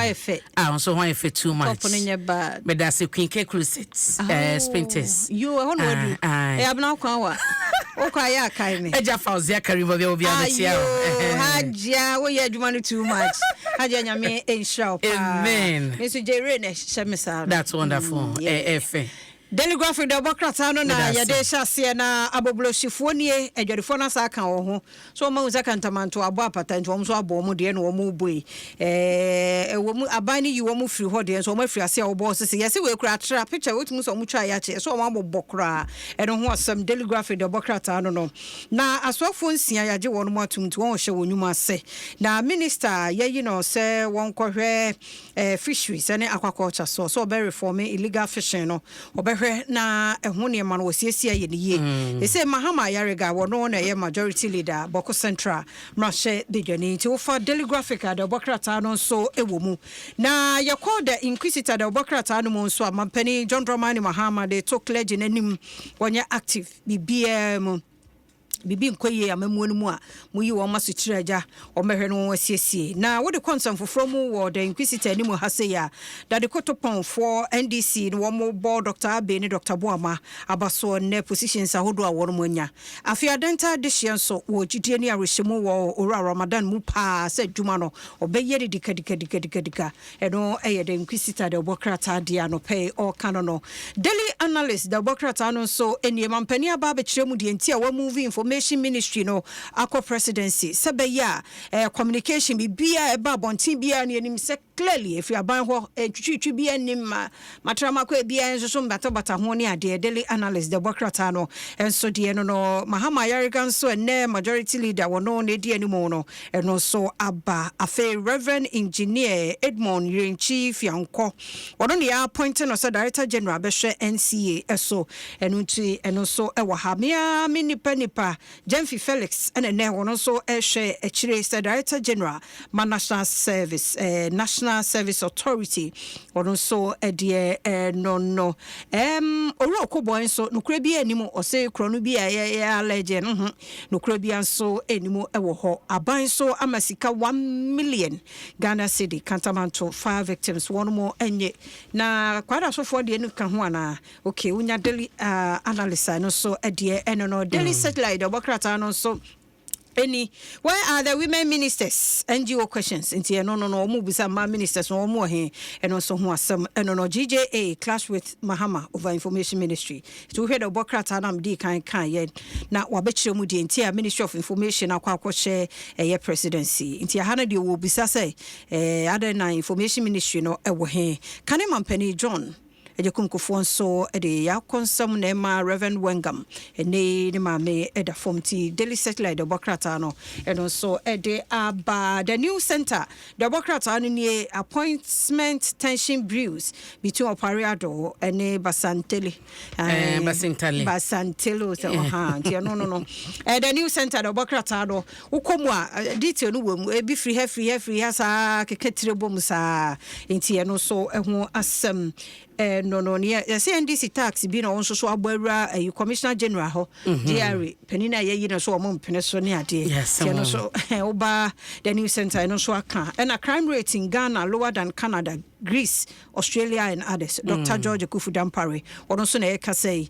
ayɛ fɛ. Ah, nso ho ayɛ fɛ too much. Top no nyɛ bad. Meda ase, Queen K Closet, Spintex. Yo, ɛhɔ na wadu. Ah, ɛyɛ abena kwan wa wokɔ ayɛ akae me. Ɛgya Fauzia Karim, baabi a obi abɛkyia Ayo, Hajia, woyɛ adwuma no too much. Hajia, Nyame nhyira wo paa. Amen. Me nso gyere na ɛhyɛ me saa no. That's wonderful. Ɛfɛ. Daily Graphic de ɔbɔ krataa no na Meda ase. yɛde hyɛ aseɛ na abobolosifoɔ nie, adwadifoɔ no asa aka wɔn ho so wɔn ahu sɛ Kantamanto abɔ apata, nti wɔn nso abɔ wɔn deɛ na wɔn bɔ yi. Ɛwɔ mu, aban no yi wɔn firi hɔ deɛ nso wɔn afiri ase a wɔbɔ sisi yɛsɛ wɔ ekura atra picture wotumi sɛ wɔn twa yɛ akyɛ so wɔn abobɔ koraa. Ɛno ho asɛm Daily Graphic de ɔbɔ krataa no na asoafoɔ 6 yɛagye wɔn mu atum, nti wɔn hyɛ wɔn nnwuma ase. Na minister yɛyi no sɛ wɔn kɔhwɛ fisheries ɛne aquaculture so ɔbɛ reform illegal fishing no, ɔbɛhwɛ na ɛho nneɛma no wɔsiesie ayɛ ne yie. Ɛsɛ Mahama Ayariga, wɔno na ɛyɛ majority leader, Bawku Central mmarahyɛ badwani. Nti wofa Daily Graphic a, deɛ ɔbɔ krataa no nso wɔ mu. Na yɛkɔ The Inquisitor, deɛ ɔbɔ krataa no mu nso a, mampanin John Dramani Mahama de to clergy n'anim, wɔnyɛ active biribiara mu. Biribi nkɔ yie amamuo no mu a, moyi wɔn ma so kyerɛ agya, wɔmmɛhwɛ no wɔn asiesie. Na wode kɔ nsɛm foforɔ mu wɔ The Inquisitor anim ha sei a, Dade Kotopɔnfoɔ NDC no wɔn bɔ Dr Abe ne Dr Boama aba soɔ nnɛ, positions ahodoɔ a wɔn mu anya. Afei Adenta adehyeɛ nso wɔ gyidie ne awerɛhyɛmu wɔ Owura Ramadan mu paa sɛ adwuma no ɔbɛyɛ no dikadikadikadikadika. Ɛno ɛyɛ The Inquisitor de ɔbɔ krataa deɛ anɔpɛ ɔreka no. Daily Analyst de ɔbɔ krataa no nso nneɛma mpanin aba abɛkyerɛ mu deɛ nti a wɔamove Information Ministry no akɔ presidency, sɛ bɛyɛ a communication biribiaa ɛba abɔnten biara no, yɛnim sɛ clearly ɛfiri aban hɔ, ntwitwitwi bi anim ma matramakɔ biara nso so mbatabata ho ne adeɛ. Daily Analyst de bɔ krataa no nso deɛ no Mahama Ayariga nso ɛnɛ majority leader, wɔno na ɛdi anim no, ɛno nso aba. Afei Reverend Engineer Edmond Yirenkyi Fiankɔ, ɔno ne yɛ appoint no sɛ director general bɛhwɛ NCA ɛso. Ɛno nti ɛno nso ɛwɔ ha. Mea me nipa Jemfi Felix, ɛna ɛnɛ wɔno nso ɛhwɛ akyire sɛ director general ma National Service Authority. Ɔno nso ɛdeɛ ɛno no Owura Ɔkɔbɔn nso nokora bi anim, ɔsɛ korɔ no bi a yɛ allege no ho nokora bi nso anim ɛwɔ hɔ. Aban nso ama sika 1 million Ghana cedi, Kantamanto fire victims wɔn mo nye. Na Kwada sofoɔ deɛ no ka ho anaa? Okay, wonya Daily Analyst no nso ɛdeɛ ɛno no. Daily Satellite ɔbɔ krataa no nso Any where are the women ministers? NGO questions. Nti ɛno no ɔmo bisa mmaa ministers no ɔmo wɔ he? Ɛno nso ho asɛm ɛno no. GJA clash with Mahama over Information Ministry. Nti wohwɛ dɛ ɔbɔ krataa no a mede kan kan yɛ na wabɛkyerɛ mu deɛ nti a Ministry of Information akɔ akɔhyɛ ɛyɛ presidency. Nti aha no deɛ wɔ bisa sɛ adɛn na Information Ministry no ɛwɔ he? Kane mampanin John Agyekum Kufuor nso de yɛakɔ nsɛm na ɛma Reverend Wengam ɛne ne maame ɛda fam. Ti Daily Satellite de ɔbɔ krataa no, ɛno nso ɛde aba. The New Center de ɔbɔ krataa no nie: appointment tension brews between Opare Addo ɛne Basantele. Basintale. Basantele sɛ ɔha. Nti ɛno no The New Center de ɔbɔ krataa no, wokɔ mu a, detail no wɔ mu. Ebi firi ha, firi ha, firi ha saa keka tire bɔ mu saa. Nti ɛno nso ɛho asɛm no ne yɛsɛ NDC tax bi na ɔno nso so abɔ awura ɛyi commissioner general hɔ, GRA panin a yɛyi no so, ɔmo mpene so ne adeɛ. Nti ɛno nso woba The New Center, ɛno nso aka. Ɛna crime rate in Ghana lower than Canada, Greece, Australia and others. Dr George Akuffo Dampare, ɔno nso na ɛka sɛ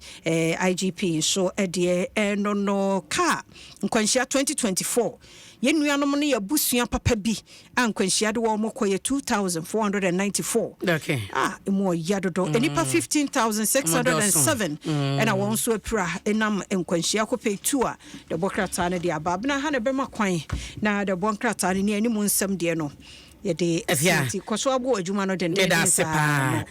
IGP nso ɛdeɛ ɛno no kaa nkwanhyia 2024, yɛn nuanom no yɛ abusua papa bi a nkwanhyia de wɔn kɔ yɛ 2494. Ah, emu ɔya dodo. Nnipa 15,607 ɛna wɔn nso apira ɛnam nkwanhyia kɔpɛ tu a de bɔ krataa no de aba. Abena ha na ɛbɛma kwan na de bɔ nkrataa no ne anim nsɛm deɛ no yɛde Afia. Nti kɔ so abɔ adwuma no dendenden Meda ase saa paa. no.